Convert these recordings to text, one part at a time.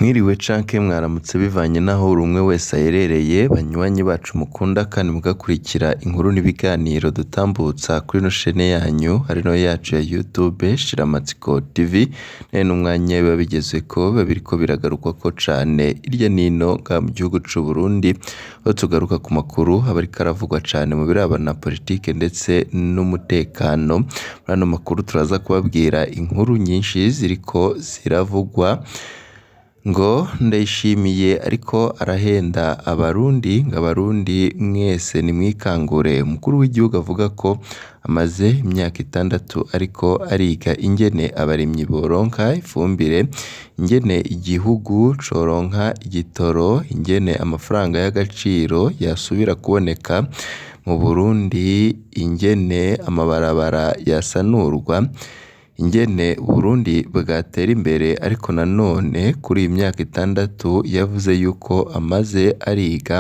Mwiriwe canke mwaramutse bivanye n'aho buri umwe wese aherereye, banywanyi bacu mukunda kandi mugakurikira inkuru n'ibiganiro dutambutsa kuri ino shene yanyu ari nayo yacu ya YouTube Shiramatsiko TV, none n'umwanya biba bigezeko biba biriko biragarukwako cane hirya nino ngaha mu gihugu c'Uburundi, aho tugaruka ku makuru aba ariko aravugwa cane mu birabana na politike ndetse n'umutekano. Muri ano makuru turaza kubabwira inkuru nyinshi ziriko ziravugwa, ngo Ndayishimiye ariko arahenda abarundi ngo abarundi mwese nimwikangure. Umukuru w'igihugu avuga ko amaze imyaka 6 ariko ariga ingene abarimyi boronka ifumbire, ingene igihugu coronka igitoro, ingene amafaranga y'agaciro yasubira kuboneka mu Burundi, ingene amabarabara yasanurwa, ingene Uburundi bwatera imbere. Ariko nanone kuri iyi myaka 6 yavuze yuko amaze ariga,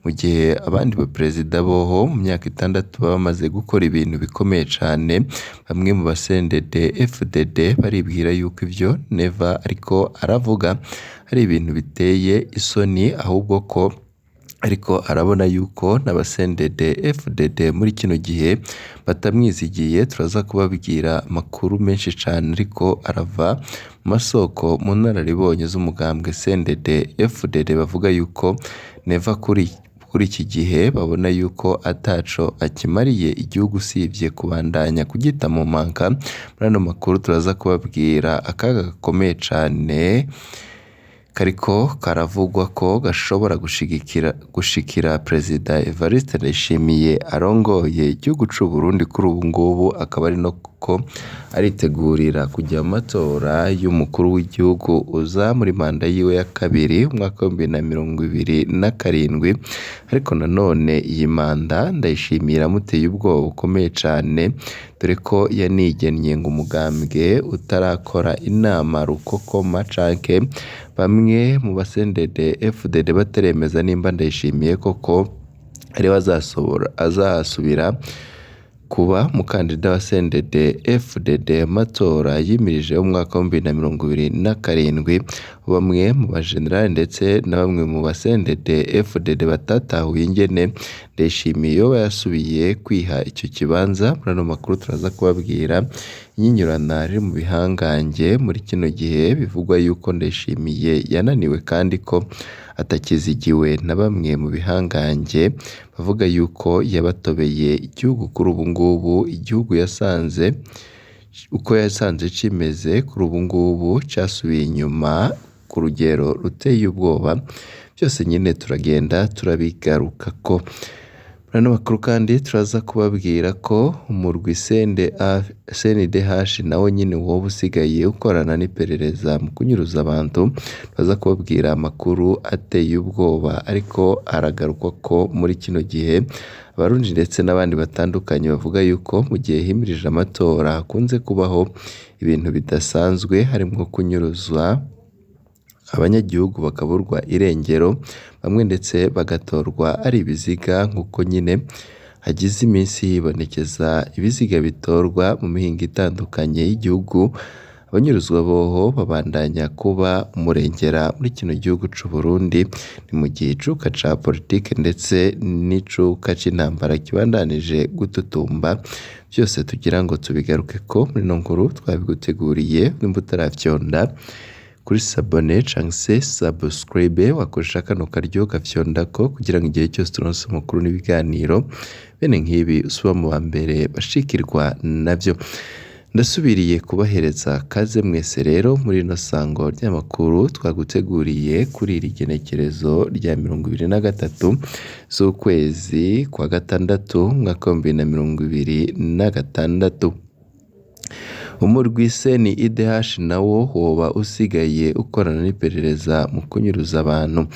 mu gihe abandi baperezida boho mu myaka 6 baba bamaze gukora ibintu bikomeye cane. Bamwe mu ba CNDD FDD baribwira yuko ivyo Neva ariko aravuga ari ibintu biteye isoni, ahubwo ko ariko arabona yuko n'aba CNDD FDD muri kino gihe batamwizigiye. Turaza kubabwira amakuru menshi cane ariko arava mu masoko mu nararibonye z'umugambwe CNDD FDD, bavuga yuko Neva kuri iki gihe babona yuko ataco akimariye igihugu usivye kubandanya kugita mu manka. Muri ano makuru turaza kubabwira akaga gakomeye cane kariko karavugwa ko gashobora gushikira Perezida Evariste Ndayishimiye arongoye igihugu c'Uburundi kuri ubu ngubu, akaba ari nako aritegurira kuja mu matora y'umukuru w'igihugu uza muri manda yiwe ya kabiri umwaka w'2027. Ariko nanone iyi manda Ndayishimiye iramuteye ubwoba bukomeye cane, dore ko yanigennye ngo umugambwe utarakora inama rukokoma canke bamwe mu ba CNDD FDD bataremeza nimba Ndayishimiye koko ariwe azasubira kuba umukandida wa CNDD FDD mu matora yimirije umwaka w'2027. Bamwe mu bajenerali ndetse na bamwe mu ba CNDD FDD batatahuye ingene Ndayishimiye yoba yasubiye kwiha ico kibanza. Muri ano makuru turaza kubabwira inyinyurana riri mu bihangange muri kino gihe, bivugwa yuko Ndayishimiye yananiwe kandi ko atakizigiwe na bamwe mu bihangange, bavuga yuko yabatobeye igihugu kuri ubu ngubu. Igihugu yasanze uko yasanze cimeze kuri ubu ngubu casubiye inyuma ku rugero ruteye ubwoba. Vyose nyene turagenda turabigarukako. Muri ano makuru kandi turaza kubabwira ko umurwi CNDH nawo nyene woba usigaye ukorana n'iperereza mu kunyuruza abantu. Turaza kubabwira amakuru ateye ubwoba ariko aragarukwako muri kino gihe. Abarundi ndetse n'abandi batandukanye bavuga yuko mu gihe himirije amatora hakunze kubaho ibintu bidasanzwe, harimwo kunyuruzwa abanyagihugu bakaburwa irengero, bamwe ndetse bagatorwa ari ibiziga, nk'uko nyene hagize iminsi hibonekeza ibiziga bitorwa mu mihingo itandukanye y'igihugu. Abanyuruzwa boho babandanya kuba umurengera muri kino gihugu c'Uburundi. Ni mu gihe icuka ca politike ndetse n'icuka c'intambara kibandanije gututumba. Vyose tugira ngo tubigarukeko muri ino nkuru twabiguteguriye. Nimba utaravyonda kuri sabone canke se subscribe, wakoresha kano karyo ugafyondako kugira ngo igihe cyose turonse amakuru n'ibiganiro bene nk'ibi usuba mu ba mbere bashikirwa navyo. Ndasubiriye kubahereza kaze mwese rero muri rino sango ry'amakuru twaguteguriye kuri iri genekerezo rya 23 z'ukwezi kwa gatandatu umwaka w'2026. Umurwi CNIDH nawo woba usigaye ukorana n'iperereza mu kunyuruza abantu.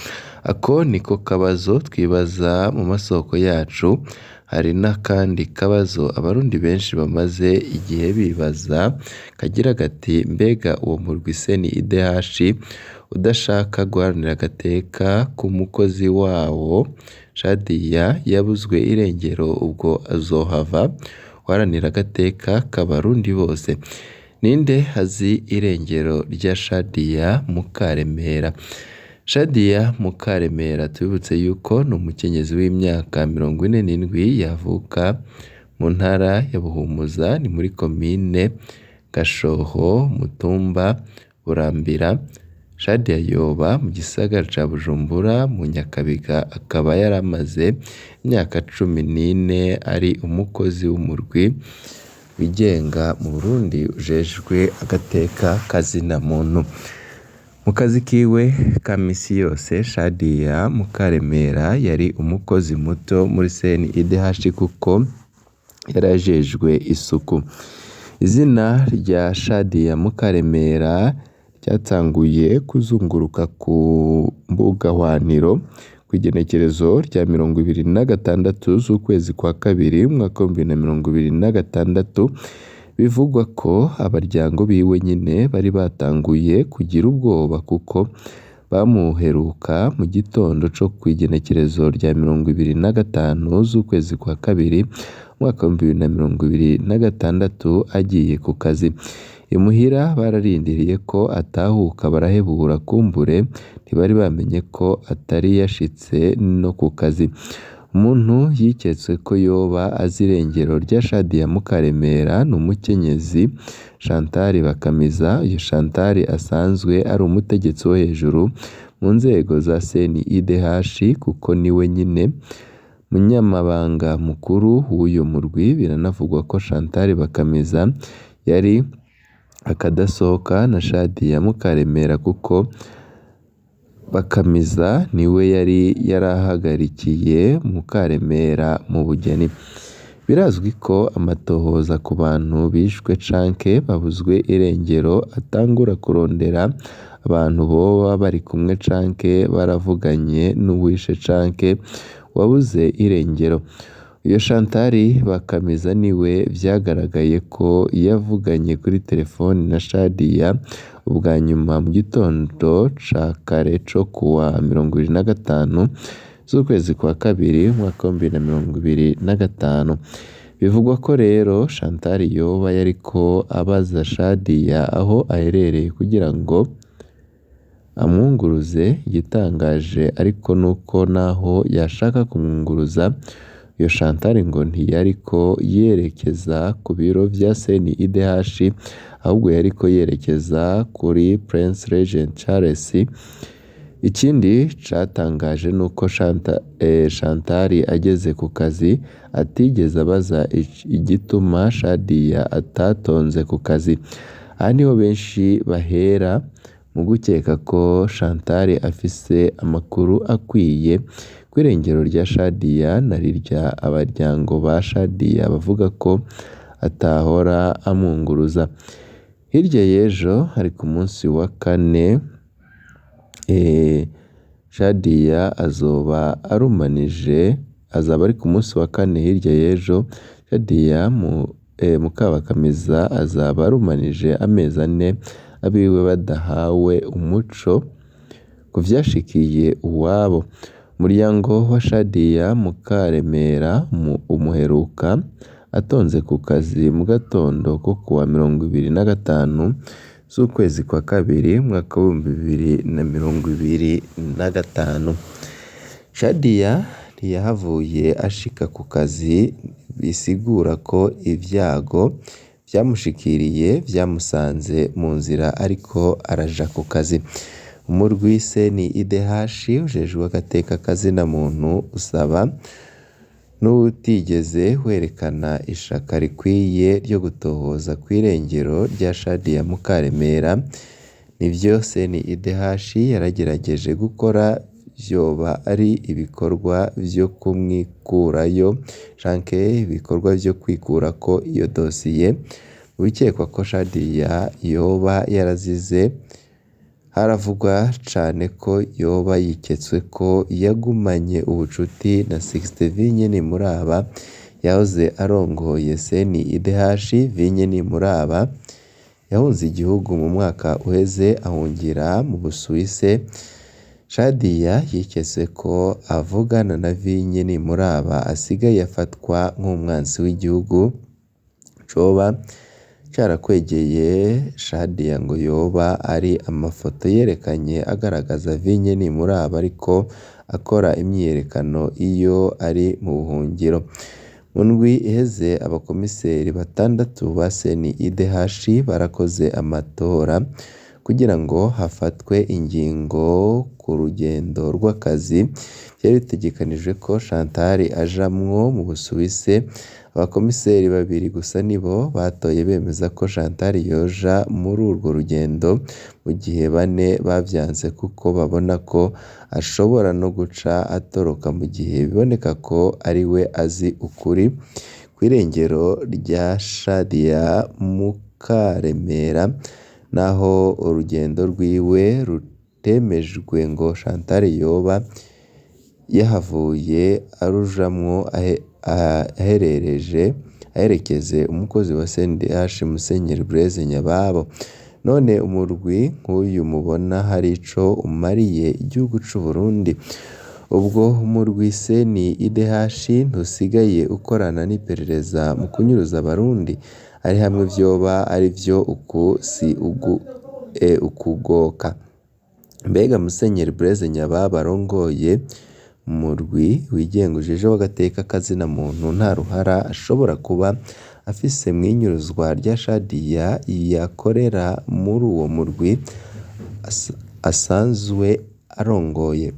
Ako niko kabazo twibaza mu masoko yacu. Hari n'akandi kabazo abarundi benshi bamaze igihe bibaza kagira gati: mbega uwo murwi CNIDH udashaka guharanira agateka k'umukozi wawo Shadiya yabuzwe irengero, ubwo azohava guharanira agateka k'abarundi bose? Ninde azi irengero rya Shadia Mukaremera? Shadia Mukaremera tubibutse yuko ni umukenyezi w'imyaka 47 yavuka mu ntara ya Buhumuza, ni muri komine Gashoho, mutumba Burambira. Shadia yoba mu gisagara ca Bujumbura mu Nyakabiga, akaba yaramaze imyaka 14 ari umukozi w'umurwi wigenga mu Burundi ujejwe agateka kazina muntu. Mu kazi kiwe ka misi yose, Shadia Mukaremera yari umukozi muto muri CNIDH kuko yarajejwe isuku. Izina rya Shadia Mukaremera ryatanguye kuzunguruka ku mbuga hwaniro kw'igenekerezo rya 26 z'ukwezi kwa kabiri umwaka 2026, bivugwa ko abaryango biwe nyene bari batanguye kugira ubwoba kuko bamuheruka mu gitondo co kw'igenekerezo rya 25 z'ukwezi kwa kabiri umwaka 2026 agiye ku kazi. Imuhira bararindiriye ko atahuka barahebura, kumbure ntibari bamenye ko atari yashitse no ku kazi. Umuntu yiketswe ko yoba azi irengero rya Shadia Mukaremera ni umukenyezi Chantal Bakamiza. Uyu Chantal asanzwe ari umutegetsi wo hejuru mu nzego za CNIDH kuko niwe nyine munyamabanga mukuru w'uyo murwi. Biranavugwa ko Chantal Bakamiza yari akadasohoka na Shadia Mukaremera kuko Bakamiza niwe yari yarahagarikiye Mukaremera mu bugeni. Birazwi ko amatohoza ku bantu bishwe canke babuzwe irengero atangura kurondera abantu boba bari kumwe canke baravuganye n'uwishe canke wabuze irengero. Uyo Chantal Bakamiza niwe vyagaragaye ko yavuganye kuri telefoni na Shadia ubwa nyuma mu gitondo ca kare co kuwa 25 z'ukwezi kwa kabiri umwaka 2025. Bivugwa ko rero Chantal yoba yariko abaza Shadia aho aherereye kugira ngo amwunguruze. Igitangaje ariko nuko naho yashaka kumwunguruza, uyo Chantal ngo ntiyariko yerekeza ku biro vya CNIDH, ahubwo yariko yerekeza kuri Prince Regent Charles. Ikindi catangaje nuko Chantal ageze ku kazi atigeze abaza igituma Shadia atatonze ku kazi. Aha niho benshi bahera mu gukeka ko Chantal afise amakuru akwiye kw'irengero rya Shadia na rirya abaryango ba Shadia bavuga ko atahora amwunguruza. Hirya y'ejo hari ku munsi wa kane, Shadia azoba arumanije, azaba ari ku munsi wa kane hirya y'ejo, Shadia Mukabakamiza azaba arumanije amezi 4 abiwe badahawe umuco ku vyashikiye uwabo. Umuryango wa Shadia Mukaremera umuheruka atonze ku kazi mu gatondo ko kuwa 25 z'ukwezi kwa kabiri umwaka 2025. Shadia ntiyahavuye ashika ku kazi, bisigura ko ivyago vyamushikiriye vyamusanze mu nzira ariko araja ku kazi. Umurwi CNIDH ujejwe agateka kazina muntu usaba n'uwutigeze werekana ishaka rikwiye ryo gutohoza kw'irengero rya Shadia Mukaremera. Nivyo CNIDH yaragerageje gukora, vyoba ari ibikorwa vyo kumwikurayo canke ibikorwa vyo kwikurako iyo dosiye. Mu bikekwa ko Shadia yoba yarazize, haravugwa cane ko yoba yiketswe ko yagumanye ubucuti na Sixte Vinye Nimuraba yahoze arongoye CNIDH. Vinye Nimuraba yahunze igihugu mu mwaka uheze ahungira mu Busuwise. Shadia yiketse ko avugana na Vinye Nimuraba asigaye afatwa nk'umwansi w'igihugu, coba Carakwegeye Shadia ngo yoba ari amafoto yerekanye agaragaza Vinye Nimuraba ariko akora imyiyerekano iyo ari mu buhungiro. Mu ndwi iheze abakomiseri batandatu ba CNIDH barakoze amatora kugira ngo hafatwe ingingo ku rugendo rw'akazi vyari bitegekanijwe ko Chantal ajamwo mu Busuwise. Abakomiseri babiri gusa nibo batoye bemeza ko Chantal yoja muri urwo rugendo, mu gihe bane bavyanse kuko babona ko ashobora no guca atoroka mu gihe biboneka ko ariwe azi ukuri kw'irengero rya Shadia Mukaremera, naho urugendo rwiwe rutemejwe ngo Chantal yoba yahavuye arujamwo aherekeje umukozi wa CNDH Musenyeri Blaise Nyababo. None umurwi nk'uyu mubona hari ico umariye igihugu c'Uburundi? Ubwo umurwi CNIDH ntusigaye ukorana n'iperereza mu kunyuruza abarundi? Ari hamwe vyoba arivyo uku si ukugoka. Mbega Musenyeri Blaise Nyababo arongoye umurwi wigenga ujejwe agateka kazina muntu nta ruhara ashobora kuba afise mw'inyuruzwa rya Shadia yakorera muri uwo murwi asanzwe arongoye?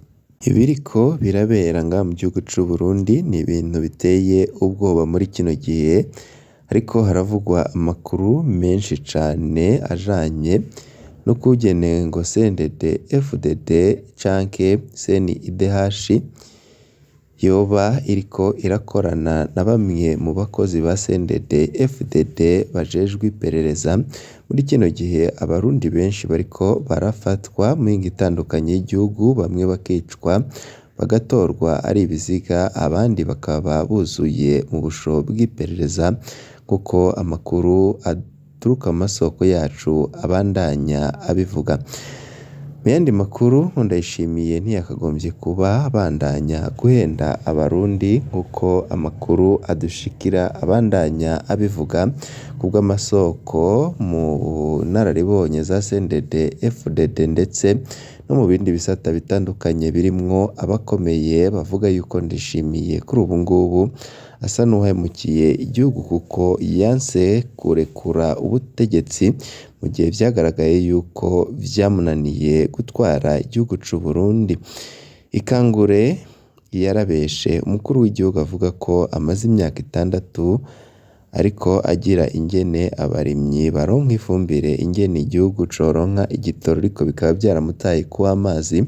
Ibiriko birabera ngaha mu gihugu c'Uburundi ni ibintu biteye ubwoba muri kino gihe, ariko haravugwa amakuru menshi cane ajanye n'ukungene ngo CNDD FDD canke CNIDH yoba iriko irakorana na bamwe mu bakozi ba CNDD FDD bajejwe iperereza. Muri kino gihe abarundi benshi bariko barafatwa mu mihingo itandukanye y'igihugu, bamwe bakicwa bagatorwa ari ibiziga, abandi bakaba buzuye mu busho bw'iperereza, kuko amakuru aturuka mu masoko yacu abandanya abivuga. Mu yandi makuru, Ndayishimiye ntiyakagombye kuba abandanya guhenda abarundi nk'uko amakuru adushikira abandanya abivuga, kubw'amasoko mu nararibonye za CNDD FDD ndetse no mu bindi bisata bitandukanye birimwo abakomeye bavuga yuko Ndayishimiye kuri ubu ngubu asa n'uwahemukiye igihugu kuko yanse kurekura ubutegetsi mu gihe vyagaragaye yuko vyamunaniye gutwara igihugu c'Uburundi. Ikangure yarabeshe umukuru w'igihugu avuga ko amaze imyaka 6 ariko agira ingene abarimyi baronka ifumbire, ingene igihugu coronka igitoro, ariko bikaba vyaramutaye kuw'amazi.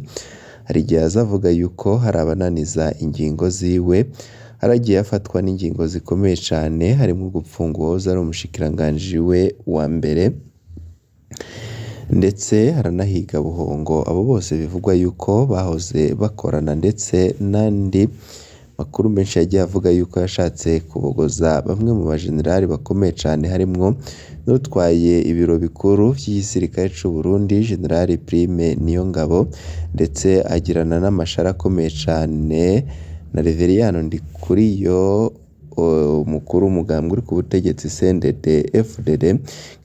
Hari igihe aza avuga yuko hari abananiza ingingo ziwe, haragiye afatwa n'ingingo zikomeye cane harimwo gupfunga uwahoze ari umushikiranganji we wa mbere, ndetse haranahiga buhongo abo bose bivugwa yuko bahoze bakorana, ndetse n'andi makuru menshi yagiye avuga yuko yashatse kubogoza bamwe mu bajenerali bakomeye cane, harimwo n'utwaye ibiro bikuru vy'igisirikare c'Uburundi General Prime Niyongabo, ndetse agirana n'amashara akomeye cane na Reveriyano Ndikuriyo, umukuru w'umugambwe uri ku butegetsi CNDD FDD.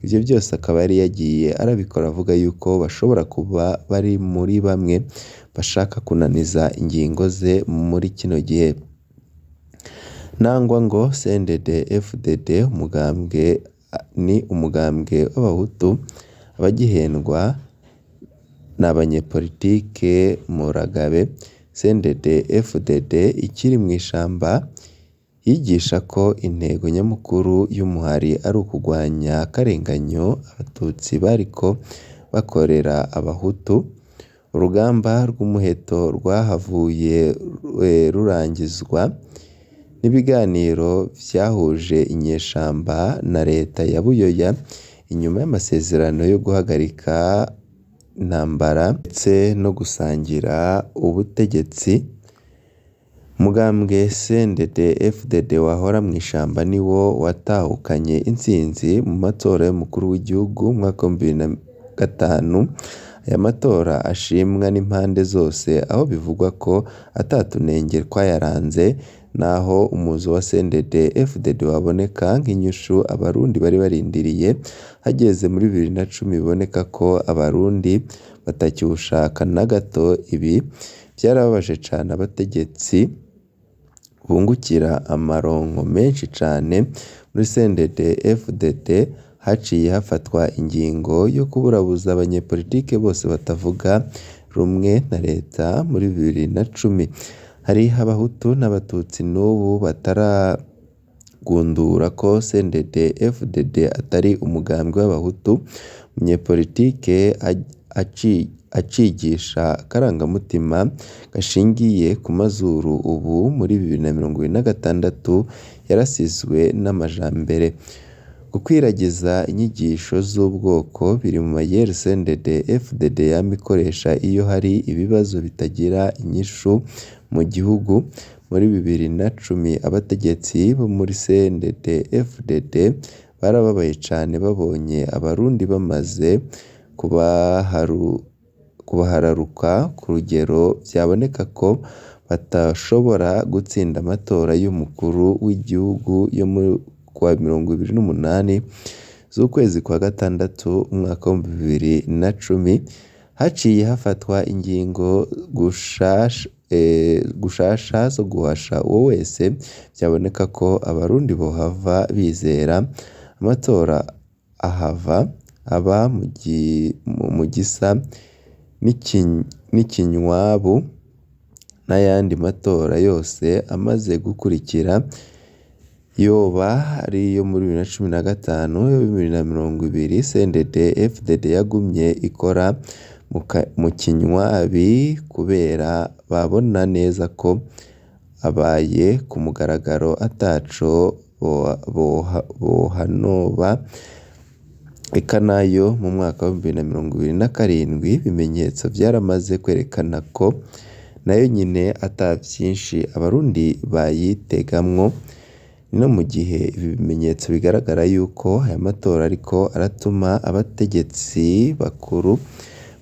Ivyo byose akaba yari yagiye arabikora avuga yuko bashobora kuba bari muri bamwe bashaka kunaniza ingingo ze muri kino gihe. Nangwa ngo CNDD FDD umugambwe ni umugambwe w'abahutu, abagihendwa n'abanyepolitike muragabe. CNDD FDD ikiri mw'ishamba yigisha ko intego nyamukuru y'umuhari ari ukugwanya akarenganyo abatutsi bariko bakorera abahutu. Urugamba rw'umuheto rwahavuye rurangizwa n'ibiganiro vyahuje inyeshamba na leta ya Buyoya inyuma y'amasezerano yo guhagarika intambara ndetse no gusangira ubutegetsi. Umugambwe CNDD FDD wahora mw'ishamba niwo watahukanye intsinzi mu matora y'umukuru w'igihugu mu mwaka wa 2005, Aya matora ashimwa n'impande zose aho bivugwa ko ata tunenge twayaranze, naho umuzo wa CNDD-FDD waboneka nk'inyishu abarundi bari barindiriye, hageze muri 2010 biboneka ko abarundi batakiwushaka na gato. Ibi vyarababaje cane abategetsi bungukira amaronko menshi cane muri CNDD-FDD. Haciye hafatwa ingingo yo kuburabuza abanyepolitike bose batavuga rumwe na leta muri 2010. Hariho abahutu n'abatutsi n'ubu bataragundura ko CNDD-FDD atari umugambwe w'abahutu. Umunyepolitike acigisha akarangamutima gashingiye ku mazuru ubu muri 2026 yarasizwe n'amajambere. Gukwiragiza inyigisho z'ubwoko biri mu mayeri CNDD-FDD yama ikoresha iyo hari ibibazo bitagira inyishu mu gihugu. Muri 2010 abategetsi bo muri CNDD-FDD barababaye cane babonye abarundi bamaze kubahararuka ku rugero vyaboneka ko batashobora gutsinda amatora y'umukuru w'igihugu yo mu kuwa 28 z'ukwezi kwa gatandatu umwaka wa 2010. Haciye hafatwa ingingo gushasha zo guhasha uwo wese vyaboneka ko abarundi bohava bizera amatora ahava aba mu gisa n'ikinywabu n'ayandi matora yose amaze gukurikira, yoba ari iyo muri 2015, 2020. CNDD-FDD yagumye ikora mu kinywabi kubera babona neza ko abaye ku mugaragaro ataco bohanoba. Eka nayo mu mwaka wa 2027 ibimenyetso vyaramaze kwerekana ko nayo nyene ata vyinshi abarundi bayitegamwo. No mu gihe ibi bimenyetso bigaragara yuko aya matora ariko aratuma abategetsi bakuru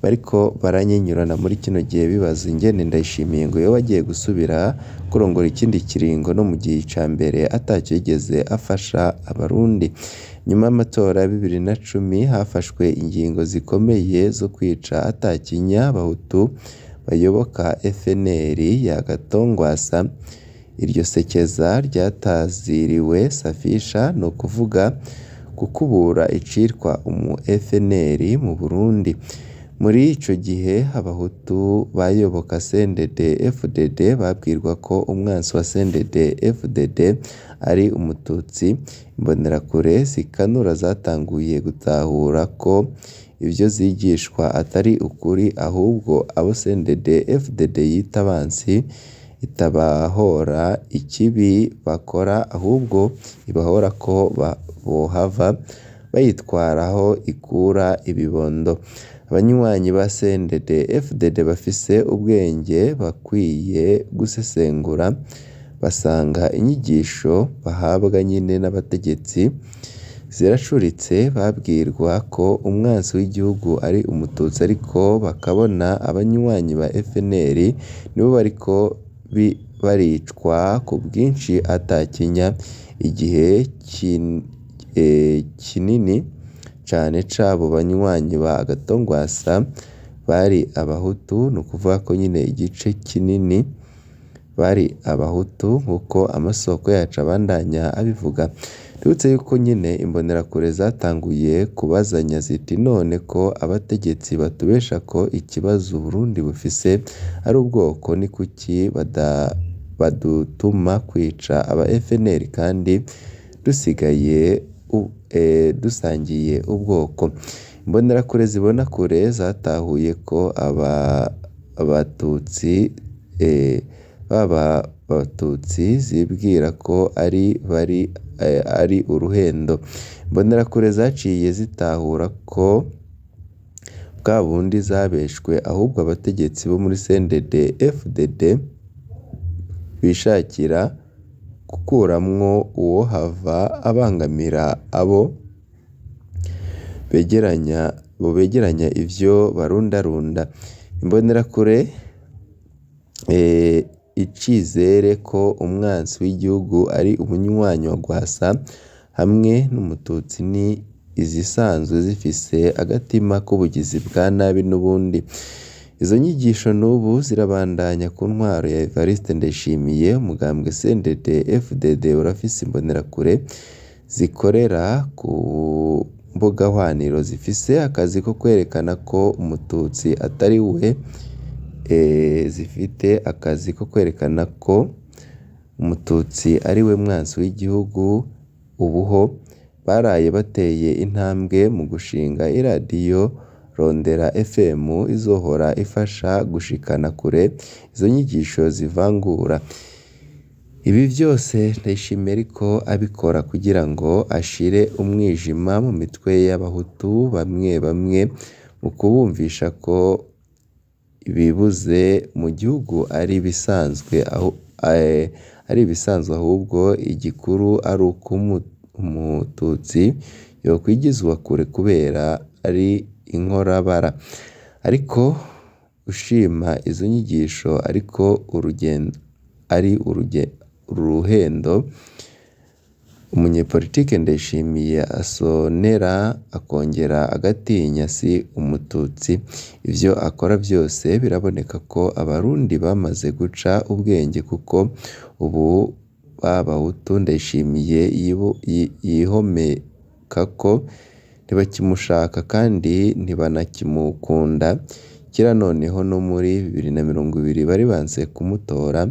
bariko baranyenyurana muri kino gihe bibaza ingene Ndayishimiye ngo yoba agiye gusubira kurongora ikindi kiringo no mu gihe ca mbere ataco yigeze afasha abarundi. Nyuma y'amatora ya 2010 hafashwe ingingo zikomeye zo kwica atakinya abahutu bayoboka FNL ya Gatongwasa. Iryo sekeza ryataziriwe Safisha, ni ukuvuga gukubura icitwa umu FNL mu Burundi. Muri ico gihe abahutu bayoboka CNDD-FDD babwirwa ko umwansi wa CNDD-FDD ari umututsi. Imbonerakure zikanura zatanguye gutahura ko ivyo zigishwa atari ukuri, ahubwo abo CNDD-FDD yita abansi itabahora ikibi bakora, ahubwo ibahora ko bohava bayitwaraho ikura ibibondo. Abanywanyi ba CNDD-FDD bafise ubwenge bakwiye gusesengura, basanga inyigisho bahabwa nyene n'abategetsi ziracuritse. Babwirwa ko umwansi w'igihugu ari umututsi, ariko bakabona abanywanyi ba FNL nibo bariko baricwa ku bwinshi atakinya. Igihe kinini cane c'abo banywanyi ba Gatongwasa bari abahutu, ni ukuvuga ko nyine igice kinini bari abahutu nk'uko amasoko yacu abandanya abivuga. Twibutse yuko nyine imbonerakure zatanguye kubazanya ziti none ko abategetsi batubesha ko ikibazo Uburundi bufise ari ubwoko, ni kuki badutuma kwica aba FNL kandi dusigaye dusangiye ubwoko? Imbonerakure zibona kure zatahuye ko abatutsi baba abatutsi zibwira ko ari bari ari uruhendo. Imbonerakure zaciye zitahura ko bwa bundi zabeshwe, ahubwo abategetsi bo muri CNDD FDD bishakira gukuramwo uwohava abangamira abo begeranya bobegeranya ivyo barundarunda. Imbonerakure icizere ko umwansi w'igihugu ari umunywanyi wa Rwasa hamwe n'umututsi ni izisanzwe zifise agatima k'ubugizi bwa nabi n'ubundi. Izo nyigisho n'ubu zirabandanya ku ntwaro ya Evariste Ndayishimiye. Umugambwe CNDD FDD urafise imbonerakure zikorera ku mbugahwaniro zifise akazi ko kwerekana ko umututsi atari we, zifite akazi ko kwerekana ko umututsi ari we mwansi w'igihugu. Ubu ho baraye bateye intambwe mu gushinga iradiyo Rondera FM izohora ifasha gushikana kure izo nyigisho zivangura. Ibi vyose Ndayishimiye ariko abikora kugira ngo ashire umwijima mu mitwe y'abahutu bamwe bamwe mu kubumvisha ko ibibuze mu gihugu ari ibisanzwe ahubwo igikuru ari uko umututsi yokwigizwa kure kubera ari inkorabara. Ariko ushima izo nyigisho ariko ari uruhendo. Umunyepolitike Ndayishimiye asonera akongera agatinya si umututsi. Ivyo akora vyose biraboneka ko abarundi bamaze guca ubwenge, kuko ubu b'abahutu Ndayishimiye yihomekako ntibakimushaka kandi ntibanakimukunda. Kera noneho no muri 2020 bari banse kumutora,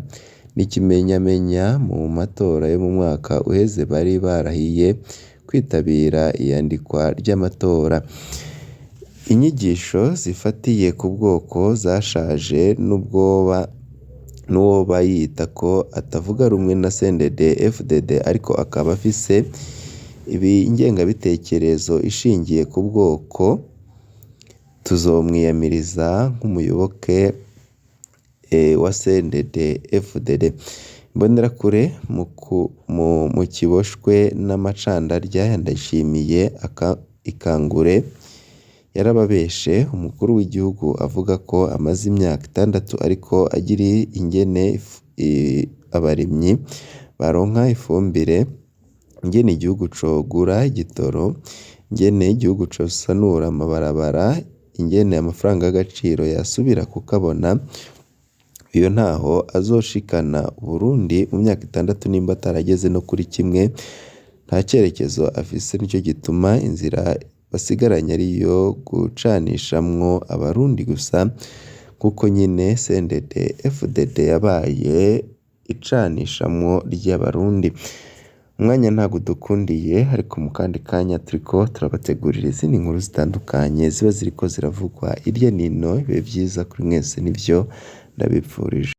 n'ikimenyamenya mu matora yo mu mwaka uheze bari barahiye kwitabira iyandikwa ry'amatora. Inyigisho zifatiye ku bwoko zashaje n'uwoba yiyita ko atavuga rumwe na CNDD FDD ariko akaba afise ingengabitekerezo ishingiye ku bwoko, tuzomwiyamiriza nk'umuyoboke wa CNDD FDD. Imbonerakure mu kiboshwe n'amacandarya ya Ndayishimiye ikangure yarababeshe. Umukuru w'igihugu avuga ko amaze imyaka 6 ariko agira ingene abarimyi baronka ifumbire, ingene igihugu cogura igitoro, ingene igihugu cosanura amabarabara, ingene amafaranga y'agaciro yasubira kukabona. Iyo ntaho azoshikana Uburundi mu myaka 6 nimba atarageze no kuri kimwe, nta cerekezo afise. Nico gituma inzira basigaranye ariyo gucanishamwo abarundi gusa, kuko nyene CNDD FDD yabaye icanishamwo ry'abarundi. Umwanya ntabwo udukundiye, ariko mu kandi kanya turiko turabategurira izindi nkuru zitandukanye ziba ziriko ziravugwa hirya nino. Ibihe vyiza kuri mwese nivyo ndabipfurije.